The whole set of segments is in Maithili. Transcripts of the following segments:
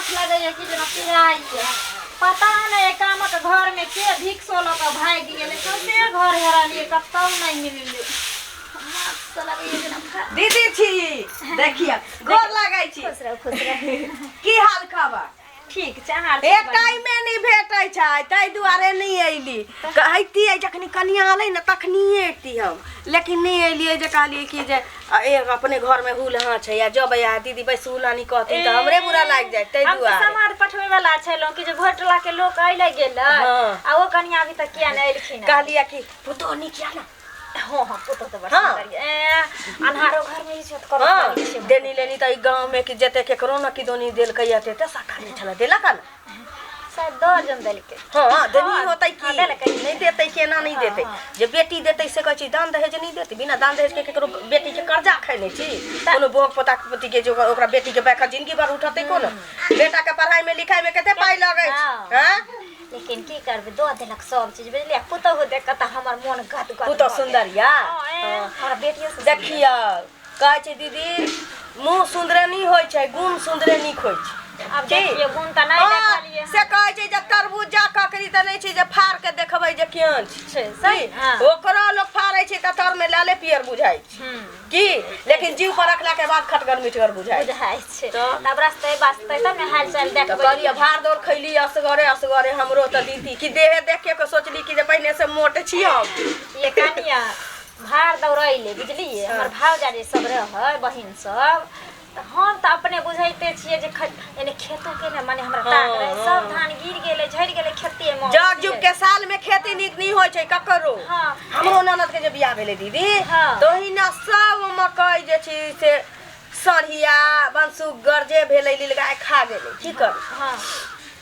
माथ लगैया कि जेना पिराइया। पता नहि एहि कामक घरमे के भिक्सो लऽ कऽ भागि गेलै। सौंसे घर हेरलियै, कतहु नहि मिललै। माथ तऽ लगैया जेना दीदी छी, देखिए गोर लगै छी। खुश रहू, खुश रहू। की हाल खबर? ठीक छै, अहाँ आर ए ठीक बढ़िआँ? टाइमे नहि भेटै छै, ताहि दुआरे नहि अयली। कहैतियै जखनी कनिया अलै ने तखनिए अयती हम, लेकिन नहि अयलियै जे कहलियै कि जे एक अपने घरमे हुल हाँ छै आ जबै आ दीदी बैस हुलानी कहथिन तऽ हमरे बुरा लागि जायत, ताहि हम तऽ दुआरे समाद पठबै वाला छलहुँ कि जे भोर टोला के लोक अयलै गेलै आ ओ कनिया अभी तक किया नहि एलखिन हँ? कहलियै कि पुतोह नीक या ना? हँ, पुतोह तऽ बड़ हाँ। सुन्दर यऽ। ए, अन्हारो घरमे इज्जत करत लगै छै। देनी लेनी तऽ ई गाँवमे कि जते केकरो ने कि दोनी देलकै या तेते शाकाहारी छलै देलक हन। शायद दर्जन देलकै। हँ, देनी होतै की। हँ, देलकै। नहि देतै, केना नहि देतै? जे बेटी देतै से कहै छी दान दहेज नहि देतै। बिना दान दहेज के केकरो बेटी के कर्जा खैने छी? कोनो बोग पोता पोती के जे ओकरा बेटी के बैख जिंदगी भर उठतै? कोनो बेटा के पढ़ाई में लिखाई में कते पाइ लगै छै? हँ। लेकिन की करबै, दऽ देलक सब चीज, बुझलियै? पुतोहु देख कऽ तऽ हमर मोन गद गद पुतोह भऽ गेल। सुन्दर या? हँ, ए, हमरा बेटियो से सुन्दर। देखियौ, कहै छै दीदी, मुँह सुन्दरे नहि होइ छै, गुण सुन्दरे नीक होइ छै। आब की? देखियौ, गुण तऽ नहि देखलियै। से कहै छै जे तरबूजा ककड़ी तऽ नहि छै जे फाड़ के देखबै जे केहन छै। छै, सही। की? हँ। ओकरो लोक फाड़ै छै तऽ तरमे लाले पियर बुझाइ छै की, लेकिन जीव पर रखला के बाद खटगर मिठगर बुझाइ छै। बुझाइ छै। तऽ? तब रस्ते बास्ते तब ने हाल चाल तऽ देखबै। कहलियै भाड़ दौड़ खैली असगरे असगरे। हमरो तऽ दीदी कि देहे देख के सोचली कि जे पहिने से मोट छी हम। ये कनिया, भार दौड़ैले बुझलियै, हमर भाउजा जे सब रहै, बहिन सब, तऽ हम तऽ अपने बुझैते छियै जे यानी खेतो के ने माने हमरा ताक रहै, सब धान गिर गेलै, झड़ि गेलै खेते मे। जग जुग के साल में खेती नीक नहीं होइ छै ककरो। हमरो ननद के जे बियाह भेलै दीदी, तहिना सब मकई जे छै से सढ़िया बनसुगर जे भेलै लीलगाय खा गेलै, की करू? हँ,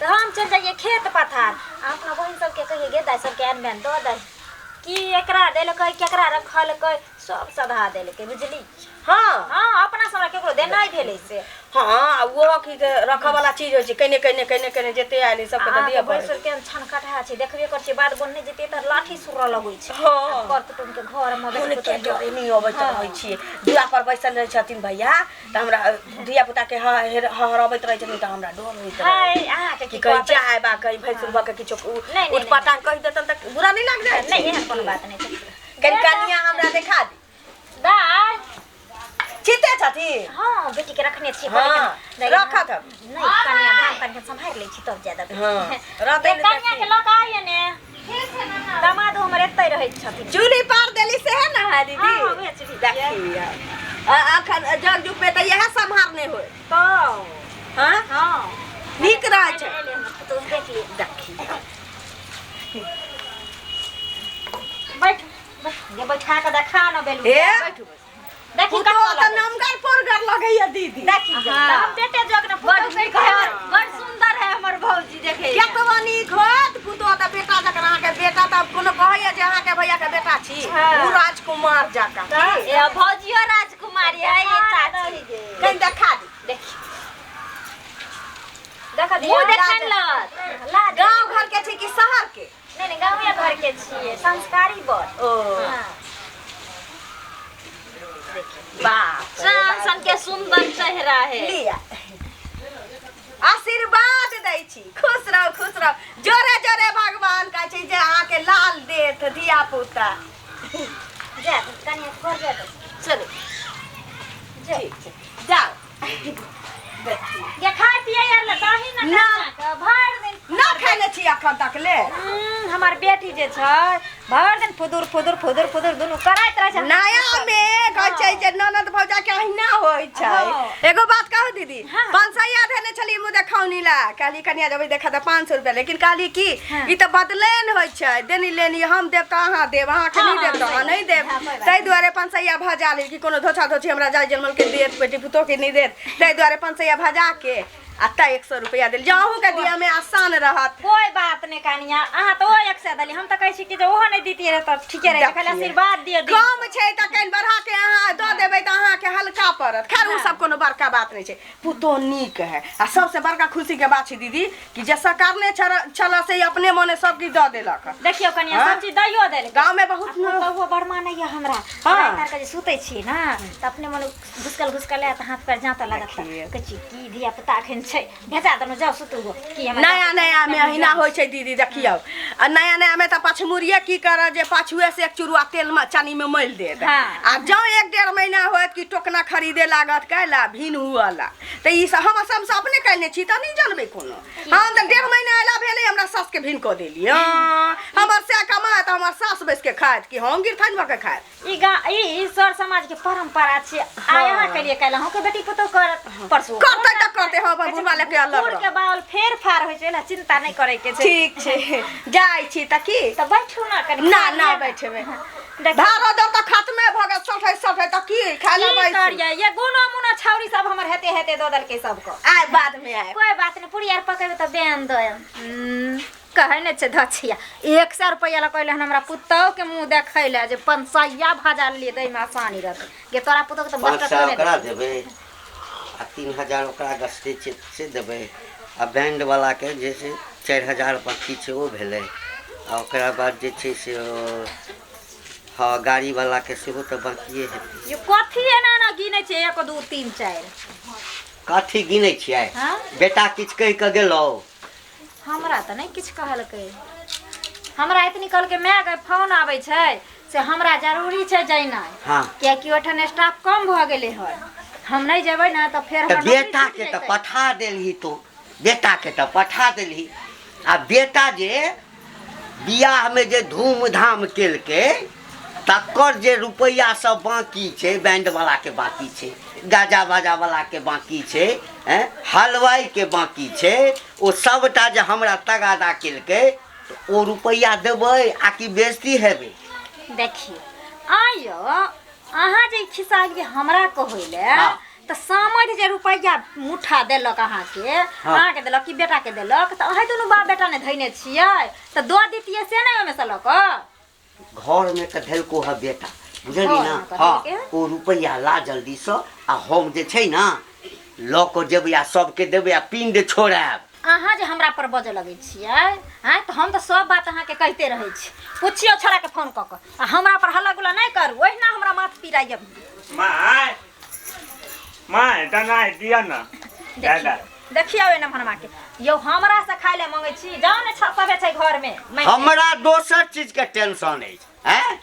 तऽ हम चलि जाइए खेत पथार आ अपना बहिन सबके कहियै, गे दाइ, सबके आनि बानि दऽ दही कि एकरा देलकै, केकरा रखलकै, सब सधा देलकै, बुझली? हँ, अपना सब केकरो देनाइ भेलै से। हँ, आ ओहो की जे रखऽ वाला चीज होइ छै, कने कने कने कने जते आयल सबके तऽ दिअ पड़ै। भैंसुर केहन छनकटहा छै, देखबे करै छियै। बाध बोन नहि जेतै तऽ लाठी सुरऽ लगै छै। कर कुटुम्ब के घर मे हुनके डरे नहि अबैत रहै छियै। दुआ पर बैसल रहै छथिन भैया तऽ हमरा धिया पुता के हहरबैत रहै छथिन तऽ हमरा डर होइत रहै हाय, अहाँके कि की कहीं कहतै? जाय बा कहीं भैंसुर भऽ के किछो नहि, नहि। उटपटांग कहि देतन तऽ बुरा नहि लाग जाइ? नहि, एहन कोनो बात नहि छै। कनि कनिया हमरा देखा दी। दाइ। चिते छथिन? हँ, बेटी के रखने छी। रखत हम। नहि कनिया, धान तान के सम्हारि लै छी तब जादा। हँ, रहतै ने। कनिया के लऽ कऽ आइए ने। दामाद हमर एतै रहै छथिन। चूल्ही पार देली से है ना है दीदी? हँ, उएह चूल्ही छियै। देखिए, अखन जग जुग में तऽ इएह सम्हारने होय। तऽ हँ। हँ। नीक रहै छै। एलै हमर पुतोहु, देख लिअ। देखी। बैठ बैठ, जे बैठा कऽ देखा न बेलू। हे। बैठू, देखी। पुतोह कतऽ तऽ लगै? नमगर पोरगर लगैया दीदी। देखी, तऽ हम बेटे जोग ने बड़ पुतोहु नीक है, बड़ सुंदर है हमर भौजी, देखे। केतबो नीक होत पुतोह तऽ बेटा जकाँ। अहाँके बेटा तऽ कोनो कहैया जे अहाँके भैया के बेटा छी, ओ राजकुमार जकाँ। ए, भौजियो राजकुमारी है ये चाची। कनि देखा दी। देखी, देख दियौ। मुँह देखन लत। लाज। गाँव घर के छै कि शहर के? नहि नहि, गाँवे घर के छियै, संस्कारी बड़। ओ। हँ। बाप रे। चांद सन के सुंदर चेहरा है। लिया, आशीर्वाद दै छी, खुश रहू, खुश रहू। जोरे जोरे भगवान कहै छै जे अहाँके लाल देत धिया पुता। जा कनिया के घर जा। चलू, ठीक छै, जाउ। देखी। ये खाय पिए यार ले दही ना? ना। कनिया के भरि दिन ना खेने छी अखन तक ले। हमर बेटी जे छै, भरि दिन फुदुर फुदुर फुदुर फुदुर दुनू करैत रहै छै। नया में कहै छै जे ननद भौजा के अहिना होइ छै। एगो बात कहू दीदी? हाँ। 500 धेने छली मुँह देखौनी ला। कहली कनिया जेबै देखा तऽ 500 रुपया, लेकिन कहली कि ई तऽ बदलेन होइ छै, देनी लेनी, हम देब तऽ अहाँ देब, अहाँके नहि देब तऽ अहाँ नहि देब। हाँ, कोइ बात। ताहि दुआरे 500 भजा लेल कि कोनो धोछा धोछी हमरा जाय जनमल के देत, बेटी पुतोह के नहि देत, ताहि दुआरे 500 भजा के आ तै 100 रुपया देल जे अहूँके दिअ में आसान रहत। कोई बात नहीं कनिया, अहाँ तऽ ओ 100 देली, हम तऽ कहै छी कि जे ओहो नहि दितियै रहै तऽ ठीके रहै, खाली आशीर्वाद दिअ दिल। कम छै तऽ कनि बढ़ा के अहाँ दऽ देबै तऽ अहाँके हल्का पड़त। खैर, ओ सब कोनो बड़का बात नहि छै। पुतोह नीक है आ सबसे बड़का खुशी के बात छै दीदी कि जे सकारने छल से अपने मने सब किछु दऽ देलक। देखियौ कनिया, हाँ? सब चीज दैयो देलकै। गाँव में बहुत पुतोहुओ बड़ मानैया हमरा। राति आर के जे सुतै छी ने तऽ अपने मने घुसकल घुसकल आयत, हाथ पैर जाँतऽ लागत। देखियौ। कहै छी की धिया पुता एखन छै भेजा देलहुँ जाउ सुतू गो की हमरा नया नया में अहिना होइ छै दीदी देखियौ आ नया नया में तऽ पछमुरिये की करत जे पाछुए से एक चुरुआ तेल में चानी में मलि देत हाँ। आ जँ एक डेढ़ महीना होयत कि टोकना खरीदे लागत कैला भिन हुअला तऽ ई सब हम सब अपने कयने छी तऽ नहि जानबै कोनो हम तऽ डेढ़ महीना अयला भेलै हमरा सासके भिन कऽ देलियै हमर से कमायत हमर सास बैस के खायत कि हम गिरथानि भऽ के खायत ई गा ई सर समाज के परंपरा छै आ यहाँ के लिए कैला के बेटी पुतोह करत परसू करतै तऽ करतै हम अपन बुढ़वा लऽ के अलग बूढ़ के बाल फेर फार होइ छै एला चिंता नहि करे के छै ठीक छै जाइ छी तऽ की तऽ बैठू ना कनी ना खा ना लिअ बैठेबै देखियौ धारो दर तऽ खत्मे भऽ गेल सठै सठै तऽ की खाय लए की बैसू करियै ये गुनो मुनो छौरी सब हमर हेते हेते दऽ देलकै सबके आइ बादमे आयब कोई बात नहीं पूरी आर पकेबै तऽ बेन दऽ कहै नहि छै धछिया 100 रुपैआ लऽ कहले हन हमरा पुतहु के मुँह देखै लए जे 500 भजा लेलियै दैमे आसानी रहतै गे तोरा पुतहु के तऽ 500 बचत नहि ओकरा देबै आ 3000 ओकरा गछते छै से देबै आ बैंड वालाके जे छै 4000 बाकी छै ओ भेलै आ ओकरा बाद जे छै से हँ गाड़ी वालाके सेहो तऽ बाकिए हेतै ये कथी एना एना गिनै छै 1 2 3 4 कथी गिनै छियै हाँ? बेटा किछु कहि कऽ गेलौ हमरा तऽ नहि किछु कहलकै हमरा एतनी कहलकै माय के फोन आबै छै से हमरा जरूरी छै जेनाइ हाँ कियाकि ओहिठाम स्टाफ कम भऽ गेलै हन हम नहि जेबै ने तऽ फेर तऽ हमर नौकरी बेटा छूटि के तऽ जेतै। पठा देलही तू बेटा के तऽ पठा देलही आ बेटा जे बियाहमे जे धूमधाम केलकै तकर जे रुपैआ सब बाकी छै बैंड वालाके बाकी छै गाजा बाजा वालाके बाकी छै हैं हलवाईके बाकी छै ओ सबटा जे हमरा तगादा केलकै तऽ ओ रुपैआ देबै आ कि बेजती हेबै देखियौ आइयो अहाँ जे ई खिस्सा जे हमरा कहै लए हाँ। तऽ समझ जे रुपैआ मुठा देलक अहाँके हाँ। अहाँके देलक कि बेटाके देलक तऽ अहीं दुनू बाप बेटा ने धैने छियै तऽ दऽ दितियै से नहि ओहिमे से लऽ कऽ घरमे तऽ धेलको है बेटा बुझली ना घरमे तऽ हाँ धेलकै। ओ रुपैआ ला जल्दीसँ आ हम जे छै ने लऽ कऽ जेबै आ सबके देबै आ पिंड छोड़ायब अहाँ जे हमरा पर बजऽ लगै छियै आँय तऽ हम तऽ सब बात अहाँके कहिते रहै छी पुछियौ छोड़ाके फोन कऽ कऽ आ हमरा पर हल्ला गुल्ला नहि करू ओहिना हमरा माथ पीराइए माय माय दनाइ दिअ ने दादा देखियौ एना भनवा के यौ हमरा से खाय ले मांगै छी जाउ ने सबे छै घर में हमरा दोसर चीज के टेंशन अछि हैं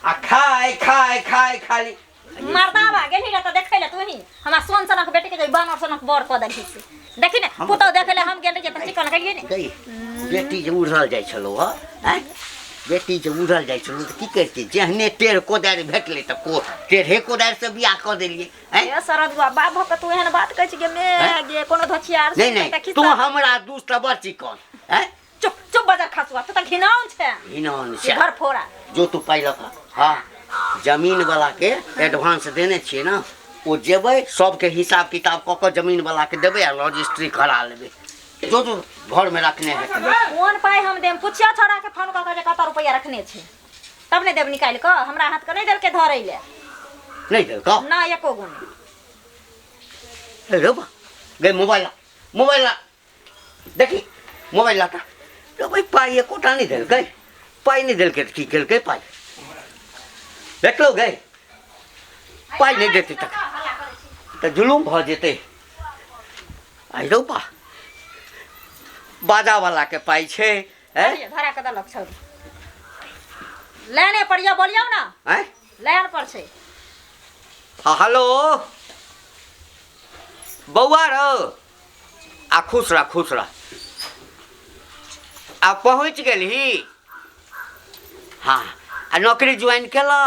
आ खाय खाय खाय खाली मर्दाबा गेलही रह तऽ देखै ले तूही हमरा सोन सनक बेटी के जे बानर सनक बर कऽ देलही से देखी ने पुतहु देखै ले हम गेल रहियै तऽ चिकन गेलियै ने गई बेटी जे उड़ल जाइ छलौ हँ आँय बेटी जे उड़ल जाइ छलौ तऽ की करितियै जेहने टेढ़ कोदारि भेटलै तऽ को टेढ़े कोदारिसँ बियाह कऽ देलियै आँय ए शरदुआ बाप भऽ कऽ तू एहन बात कहै छी गे मे आँय? गे कोनो धचियार नहि नहि तू हमरा दूस तऽ बड़ चिकन आँय चुप चुप बजर खसुआ तू तऽ घिनाउन छै घिनाउन ई छै घर फोड़ा जो तू पाइ लऽ कऽ हँ जमीन वाला के एडवांस देने छियै ने ओ जेबै सबके हिसाब किताब कऽ कऽ जमीन वाला के देबै आ रजिस्ट्री करा लेबै जो जो घरमे रखने हेतै कोन पाइ हम देम पुछिया छोड़ा के फोन कऽ कऽ जे कतऽ रुपैआ रखने छै तब ने देब निकालि कऽ हमरा हाथ के नहि देलकै धरै ले नहि देलकौ ना एको गो नहि रे बा गे मोबाइल ला मोबाइल ला देखी मोबाइल ला तऽ भाइ पाइ एकोटा नहि देलकै पाइ नहि देलकै तऽ की केलकै पाइ देखलौ गै पाइ नहि देतै तऽ तऽ जुलुम भऽ जेतै आइ रौ बा बाजावलाके पाइ छै हैं धरा के देलक छौरी लाइने पर यऽ बोलियौ ने आँय लाइन पर छै हाँ हेलो बौआ रौ आ खुश रह खुश रह आ पहुँच गेलही हाँ आ नौकरी ज्वाइन केलह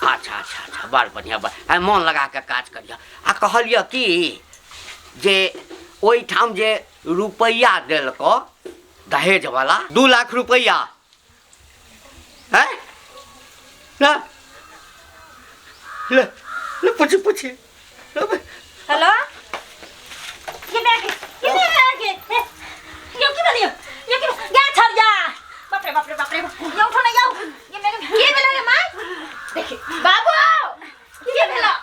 अच्छा अच्छा अच्छा बड़ बढ़िआँ बड़ आ मोन लगा कऽ काज करिह आ कहलियह कि जे ओहिठाम जे रुपैआ देलकऽ दहेजवला 2 लाख रुपैआ हैं ना ले ले पूछी पूछी हेलो ये बैग ये बैग यो की भेलियो यो की गा छरिया बाप रे बाप रे बाप रे यो उठो ना यो ये मेरे की भेलो रे माय देखी बाबू की भेलो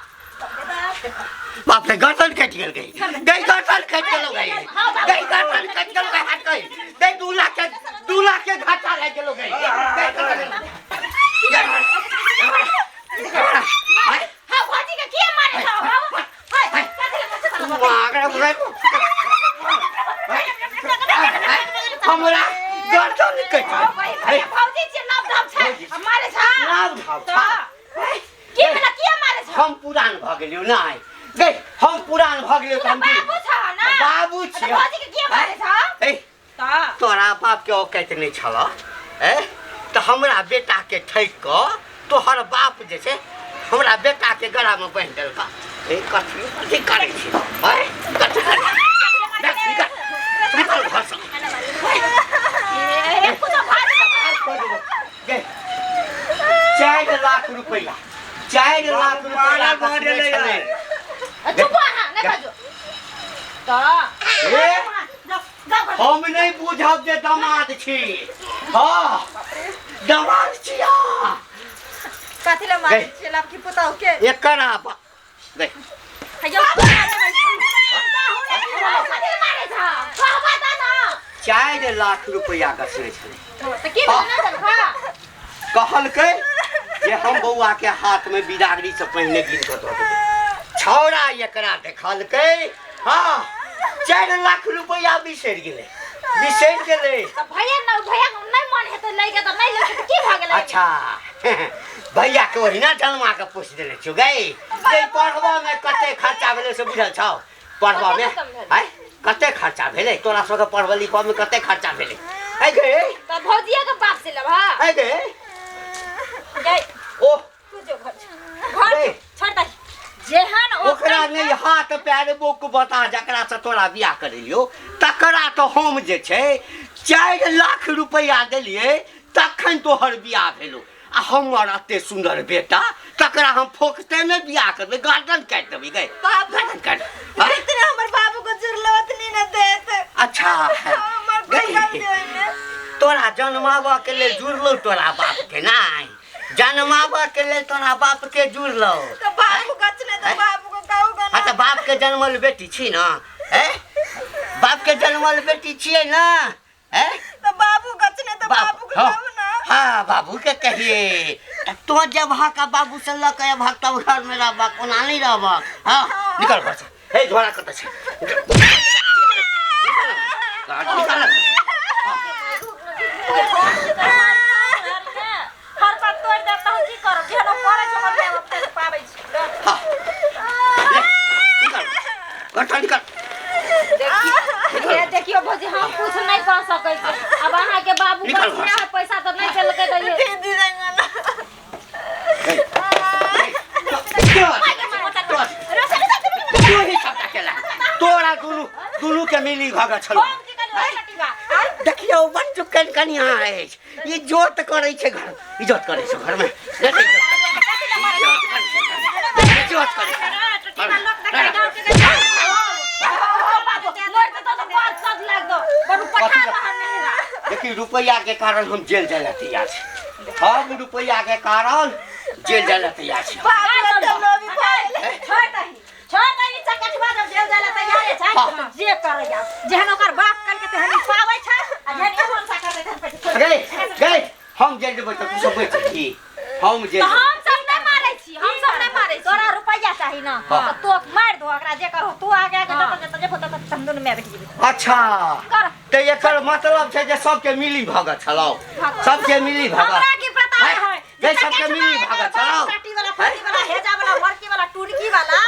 बाप रे गर्दन कटि गेल गई गई गर्दन कटि गेलो गई गई गर्दन कटि गेलो गई हाथ गई गई 2 लाख के 2 लाख के घाटा लागि गेलो गई हां भौजी के के मारे छौ हाय हमरा गर्दन कटि भौजी छियै नव धव छै मारे छ नव धव छ की भेला किया मारे छ हम पुरान भऽ गेलियौ नहि गै हम पुरान भऽ गेलियौ तऽ हम बाबू छ ना बाबू छियौ भौजी के किया मारे छ ए तोरा बाप के औकात नहि छल ए तऽ हमरा बेटा के ठकि कऽ तोहर बाप जे छै हमरा बेटा के गला में बान्हि देलका ए कथी कथी करै छी आँय कथी करै छी? देख, निकल निकल घरसँ गे, 4 लाख रुपैआ 4 लाख रुपैआ पागल भऽ गेलै छलै। चुप अहाँ नहि बाजू तऽ ए, हम नहि बुझब जे दमाद छी हँ दमाद छी अहाँ। कथी ले मारै गई। छियै लबकी पुतहु के एकर आ गई हैयौ मारे छ कहबा तऽ ना 4 लाख रुपैआ गछने छलै तऽ की भेलै नहि देलका कहलकै जे हम बौआ के हाथ में बिदागरी से पहिने गिन कऽ दऽ देबै छौड़ा एकरा देखलकै हँ 4 लाख रुपैआ बिसरि गेलै बिसरि गेलै तऽ भैया न भैया के नहि मन हेतै लै के तऽ नहि लेलकै तऽ की भऽ गेलै अच्छा भैया के ओहिना जन्मा के पोसि देने छौ गै गै पढ़बा में कते खर्चा भेलै से बुझल छौ पढ़बा में आँय कते खर्चा भेलै तोरा सबके पढ़बा लिखबा में कते खर्चा भेलै आँय गे तऽ भौजिया के बाप से लेबह आँय गे गई ओह तू जो घर जो। घर गई। जो, छोड़ दही जेहन ओकरा नहि हाथ पैर बोक बता जकरा से तोरा बियाह करेलियो तकरा तऽ हम जे छै 4 लाख रुपैआ देलियै तखन तोहर बियाह भेलो आ हमर एते सुन्दर बेटा तकरा हम फोकते मे बियाह करबै गर्दन काटि देबै गै गर्दन काटि आँय? इतने हमर बाबू को जुड़लो उतनी न देत अच्छा हमर गै, कोई गलती ओइमे तोरा जन्माबऽ के लेल जुड़लो तोरा बाप के नहि जन्माबऽ के लेल तोरा बाप के जुड़लो तो बाबू गचने तो आँय? बाबू को कहू हाँ तऽ गना बाप के जन्मल बेटी छी ना हैं बाप के जन्मल बेटी छियै ना हैं तो बाबू गचने तो बाबू को हाँ, कहू ना हाँ बाबू के कहिए त तो जब हाँ का बाबू से लऽ के अयबहक तब घर में रहबक ओना नहीं रहबक हाँ निकल घर से हे झोरा कतऽ छै निकल निकल हर बात तोड़ दे तहन की करब जेहन पड़ै छै हमर माय बाप तेहन पाबै छी हाँ ले निकल घर से निकल देखिए देखियो भौजी हम कुछ नहीं कह सकै छी अब अहाँ के बाबू निकल बचिया है पैसा तऽ नहीं देलकै तऽ ये दीदी रंगना तू ही सबटा केला तोरा दुनू दुनू के मिली भगत छलो हम की कहलियै कटिबा देखियौ बड़ चुकन कनिया अछि ई जोत करै छै घर इज्जत करै छै घरमे देखै छै इज्जत करै छै इज्जत करै छै लोक देखै गाँव के बाबू मोर तऽ तो बात सब लाग दो बड़ पठा दहन नहीं रहा देखी रुपैआ के कारण हम जेल जाय लए तैयार छी हम रुपैआ के कारण जेल जाय लए तैयार छी बाबू तो लोभी भइल छोड़ दही छोड़ दही चकठवा जब जेल जाय ला तैयार छै हाँ। जे करैया जेहन ओकर बाप करके तेहन ई पाबै छै आ जेहन एगो हमसा करतै तेहन पैसा छोड़ गए गए हम जेल जेबै तऽ तू सब बचि छी हम जेल तऽ जेबै। हम सब नहीं मारै छी हम सब नहीं मारै छी तोरा रुपैया चाही ना हाँ। तऽ तो मारि दो ओकरा जे करहो तू आगे आगे जतऽ जतऽ जेबहो ततऽ ततऽ हम दुनू माय बेटी जेबै अच्छा कर तऽ एकर मतलब छै जे सबके मिली भगत छलौ सबके मिली भगत हमरा की पता हैं? है गई सबके मिली भगत छलौ काटी वाला फाटी वाला हेजा वाला मरकी वाला टुनकी वाला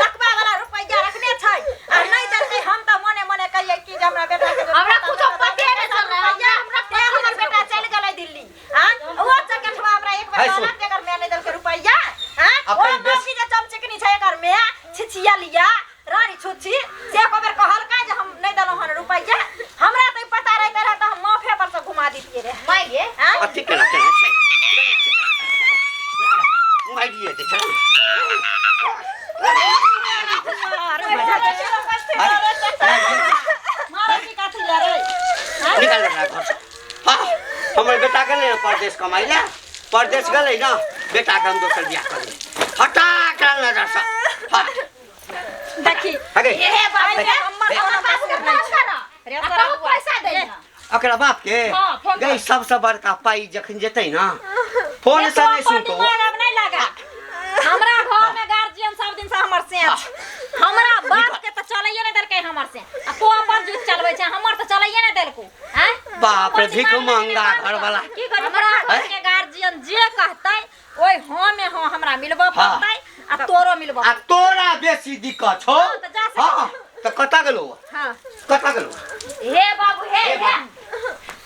लकवा वाला रुपैया रखने छै आ नहि देलकै हम तऽ मने मने कहियै कि जे हमरा बेटा के हमरा कुछो पते नहि चललै, रुपैया हमरा तें हमर बेटा चलि गेलै दिल्ली आ ओ चकठवा हमरा एक बेर है सुन। कहलक जे एकर माय नहि देलकै रुपैया आ ओ अपन बेस- मौसी जे चमचिकनी छै एकर माय छिछिया लिया रानी छुच्छी से एको बेर कहलकै जे हम नहि देलहुँ हन रुपैया हमरा तऽ ई पता रहिते रहै तऽ हम माफे पर से घुमा दितियै रे माय गे आँ? अथी केना केना छै मारिए दै छै मारै की कथी ले रे निकाल दे घर से हाँ हमर बेटा गेलै ने परदेश कमाइ लए परदेश गेलै ने बेटाके हम दोसर बियाह करबै हटा एकरा नजर से हट देखी अगे हे बाबू हे, हमर हे। हमरा पास के फोन कर रे आ तोरा तब बुआ। पैसा दे ना ओकरा बाप के हाँ, फोन कर। गई सबसे बड़का पाई जखन जेतै ना फोन से नहीं अपन सुनतो दिमाग अब नहीं लगा हमरा घर में गार्जियन सब दिन से हमर से हमरा बाप के तऽ चलैये नहि देलकै हमर से आ तू अपन जुत चलबै छै हमर तऽ चलैये नहि देलको आँय बाप रे अपन भीख दिमाग मंगा लगेने घर वाला की करी हमरा घर के गार्जियन जे कहतै ओहि हाँ में हाँ हमरा मिलबो हाँ। पड़तै आ तोरो मिलबो आ तोरा बेसी दिक्कत छौ हाँ, तऽ जा सकै हाँ तऽ कतऽ गेलो हाँ कतऽ गेलो हे बाबू हे हे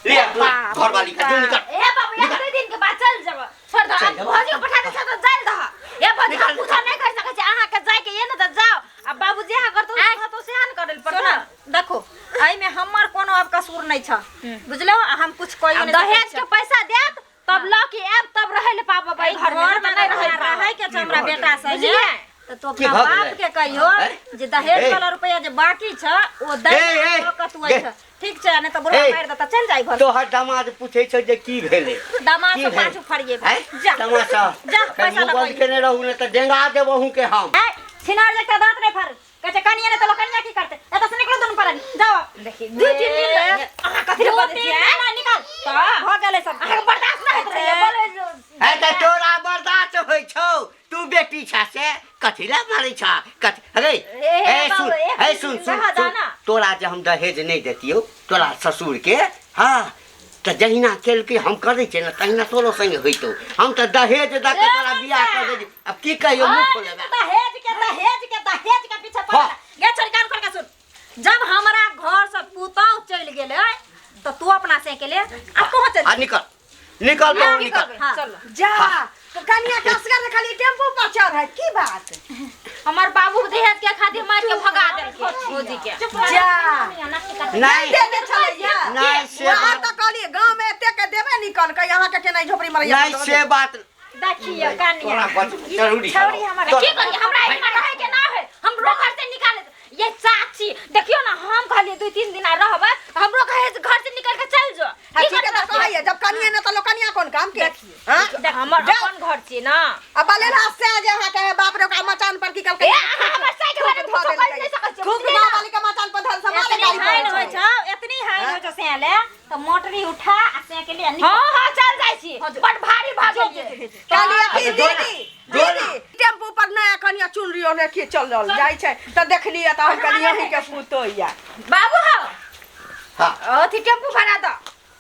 ले अपना घरवाली के जो निकल हे बाबू एक दू दिन के बाद चल जेब छोड़ दो चल अब जेबो। भौजी के पठा दे छ तऽ चल दह हे भौजी हम निकाल, कुछो नहि कर सकै छी अहाँ के जाय के ये ने तऽ जाओ आ बाबू जे अहाँ करतो तो सेहा ने करल पड़त सुन देखो एहिमे हमर कोनो अब कसूर नहीं छ बुझलो आ हम कुछ कहियो आब नहीं दहेज के पैसा देत तब लऽ के आयब तब रहै ले पाबबै घर घर में में नहि तऽ नहि रहै रहै के छै हमरा बेटा से बुझलियै? तऽ तू की अपना भऽ गेलै? बाप के कहियो हैं? जे दहेज ए। वाला रुपया जे बाकी छ ओ दे ए, ए, कऽ तू गे। छ ठीक छै नहीं तऽ बुढ़ा ए। मारि देता चल जाई घर तोहर दामाद पूछै छौ जे की भेलै दामाद की से भेलै? पाछू फरिए हैं? जा तमाशा जा, पैसा कनि लऽ बंद कऽ केने रहू ने तऽ डेंगा देबहु के हम ए छिनार जकरा दांत नहीं फाड़ कहै छै कनिया नहीं तऽ लोग कनिया की करतै एतऽ से निकलो दुनू परानी जाओ देखी दू तीन दिन अहाँ कथी लए दू बजै तीन छियै दिन निकाल तऽ भऽ गेलै सब अहाँके बर्दाश्त नहि होइत रहैए बोलै है तऽ तोरा बर्दाश्त होइ छौ तू बेटी छा से कथी लए मारै छा कथी अरे हे हे बाबू, सुन एक हे दिन सुन सुन रह सुन जाना। तोरा जे हम दहेज नहि देतियौ तोरा ससुर के हाँ तऽ जहिना केलकै हम करै छियै ने तहिना तोरो संगे होइतौ हम तऽ दहेज दऽ के तोरा बियाह कऽ देली आब की कहियौ मुँह खोलेबै दहेज के दहेज के दहेज के पीछे पड़ल हाँ। गे छोड़ कान खोल के सुन जब हमरा घर से पुतौह चलि गेलै तऽ तू अपना से के ले आ तू चल आ निकल निकल तू निकल हाँ। चल जा कनिया के असगर खाली टेम्पू पर चढ़ है की बात हमर बाबू दहेज के खातिर मार के भगा देलकै भौजी के जा नहीं देने छलैया नहीं से वहाँ बात तऽ कहलियै गाँव में एते के देबे निकल के अहाँ के केना झोपड़ी मरैया नहीं से बात देखियो कनिया तोरा बच जरूरी छौ। छौरी हमर तोरा- की करी हमरा एहिमे रहै के ना है हमरो घर से निकाले ये चाची देखियो ना हम कहलिए दू तीन दिन रहबै हमरो कहे से घर से निकल के चल जो हाँ, ठीक है तऽ कहैया जब कनिया ने तऽ लोग कनिया कोन काम के हाँ हमर अपन घर छी ना अब बलेल हाथ से आज अहाँ के बाप रे ओकरा मचान पर की कलकै ए अहाँ हमर साइकिल बारे में कुछो कहि नहि सकै छी खूब बुझलियै ना? गाँव वाली के मचान पर धर संभाले एतनी गाड़ी हाइन पड़ै होइ छै। छौ एतनी हाइन होइ छौ से ले तऽ मोटरी उठा आ से के लिए हाँ हाँ चल जाइ छी बड़ भारी भऽ गेलियै कहलियै कि अच्छा, जो ना, दीदी जो ना। दीदी टेम्पू पर नया कनिया चुनरी ओढ़ने की चल रहल जाइ छै तऽ देखलियै तऽ हम कहलियै अहीं के पुतोह या बाबू हौ हाँ अथी टेम्पू भाड़ा दऽ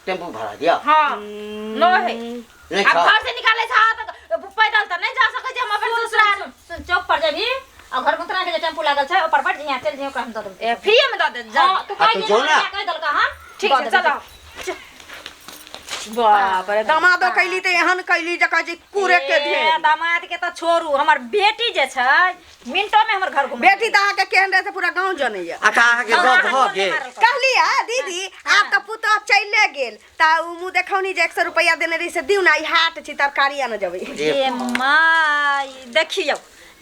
टेम्पू भाड़ा दिया हाँ न है नहीं आब छौ घर से निकाले छ तऽ पैदल तऽ नहि जा सकै छी हम अपन ससुराल सुन चौक पर जेबही आ घर मुतना के जे टेम्पू लागल छै ओपर बैठ जइहे चल जइहे ओकरा हम दऽ देबै ए फ्रीए में दऽ दे जा हाँ, तू हाँ, कहि तू जो ना। कहि देलका हन ठीक छै चलो बाप रे दमादो कैली तऽ एहन कैली जकाँ जे कूड़े के ए, ढेर दामाद के तऽ छोड़ू हमर बेटी जे छै मिनटो में हमर घर घुमा बेटी तऽ अहाँके केहन रहै से पूरा गाँव जनैया अच्छा अहाँके गप भऽ गेल कहलियै दीदी आब तऽ पुतोह चलिए गेल तऽ उ मुँह देखौनी जे 100 रुपैआ देने रही से दिउ ने ई हाट छी तरकारी आने जेबै ए माय देखियौ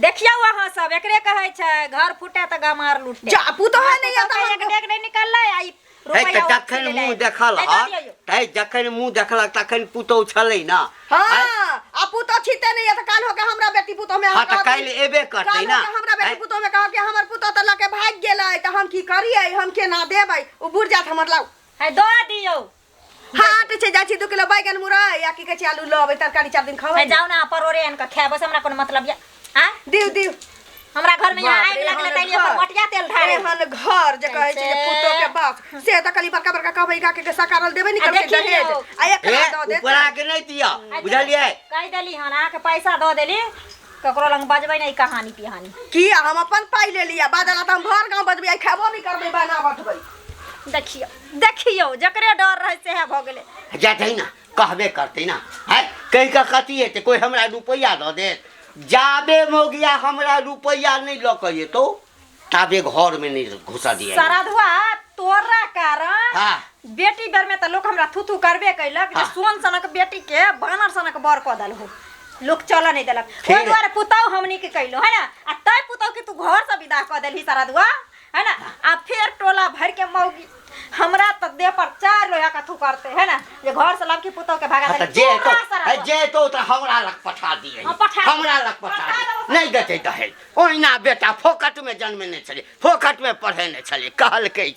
देखियौ अहाँ सब एकरे कहै छै घर फूटे तऽ गमार लूटे जा पुतोह नहि पुतोह यऽ के तऽ एक डेग नहि निकललै आ ई हे रुपैआ तऽ जखन उठि मुँह गेलै। देखल ए, दऽ दियौ। तै जखन मुँह देखलक तखन पुतोह छलै ना हाँ आ पुतोह छिते नहीं है तऽ काल्हि होके हमरा बेटी पुतोह में हाँ तऽ काल्हि एबे करतै काल्हि ना होके हमरा बेटी पुतोह में कहब कि हमर पुतोह तऽ लऽ के भागि गेलै तऽ हम की करियै हम केना देबै ओ बुढ़ जात हमर लाउ है दऽ दियौ हाट छै जाइ छी 2 किलो बैगन मुरई या की कहै छै आलू लऽ अबै तरकारी 4 दिन खबै है जाउ ना परोरे आनि कऽ खायब बस हमरा कोनो मतलब या आँय दिउ दिउ हमरा घर में यहाँ बाप आगि रे, लागलै एहन तैलिए पर घर। मटिया तेल ढारे एहन घर जे कहै छै जे पुतोह के बाप से तऽ कहली बड़का बड़का कहबै का के सकारल देबै निकल के आ देखी दहेज लियौ। आ एकरा हे दऽ देतै उपरा के नहि दिअ बुझलियै कहि देली हन अहाँके पैसा दऽ देली ककरो लग बजबै नहि कहानी पिहानी की हम अपन पाइ लेली आ बाजल तऽ हम भर गाँव बजबै आ खेबो नहि करबै बना बटबै देखियौ देखियौ जकरे डर रहै सएह भऽ गेलै जेतै ना कहबे करतै ना आँय कहि कऽ कथी हेतै कोइ हमरा रुपैआ दऽ देत जाबे मौगिया हमरा रुपैआ नहि लऽ कऽ एतौ ताबे घरमे नहि घुसऽ दिअ श्राद्धवा तोरा कारण हाँ बेटी बेर में तऽ लोक हमरा थू थू करबे कैलक जे हाँ। सोन सनक बेटी के बानर सनक बर कऽ देलहु लोक चलऽ नहि देलक फिर? ओहि दुआरे पुतहु हमनी के कैलो है ना आ तै पुतहु के तू घर से विदा कऽ देलही श्राद्धवा है ना आ फेर टोला भर के मौगी हमरा तऽ देह पर चार लोहा कथू करते है ना जे घर से लड़की पुतहु के भगा हाँ, तऽ देलही जे हेतौ तोरा हे, श्राद्धवा। जे हेतौ तऽ हमरा लग पठा दिअ हाँ, पठा दिअ। हमरा लग पठा दिअ नहि देतै दहेज ओहिना बेटा फोकटमे जन्मेने छलै फोकटमे पढ़ेने छलै कहलकै